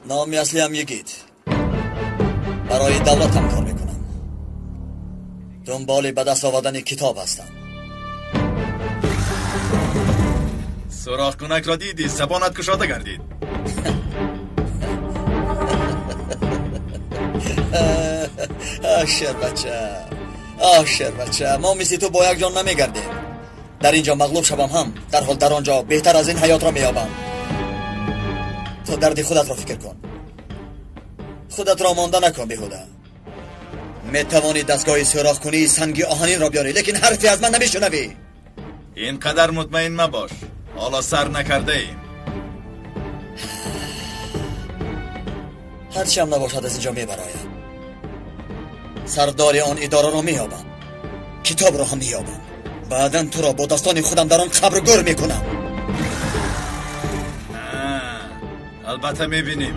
Номи аслиам Йигит. Барои давлатам кор мекунам. Дунболи ба даст овардани китоб ҳастам. Сӯрохкунакро дидӣ, забонат кушода гардид. Оҳ, шербача, оҳ, шербача, мо мисли ту бо як ҷон намегардем. Дар ин ҷо мағлуб шавам ҳам, дарҳол дар он ҷо беҳтар аз ин ҳаётро меёбам. Ту дарди худатро фикр кун. Худатро монда накун беҳуда. Метавонӣ дастгоҳи сӯрохкунии санги оҳанинро биёрӣ, лекин ҳарфе аз ман намешунавӣ. Ин қадар мутмаин мабош. Ҳоло сар накардаем. Ҳарчиам набошад аз инҷо мебароям. Сардори он идораро меёбам. Китобро ҳам меёбам. Баъдан туро бо дастони худам дар он қабр гӯр мекунам. Албатта мебинем.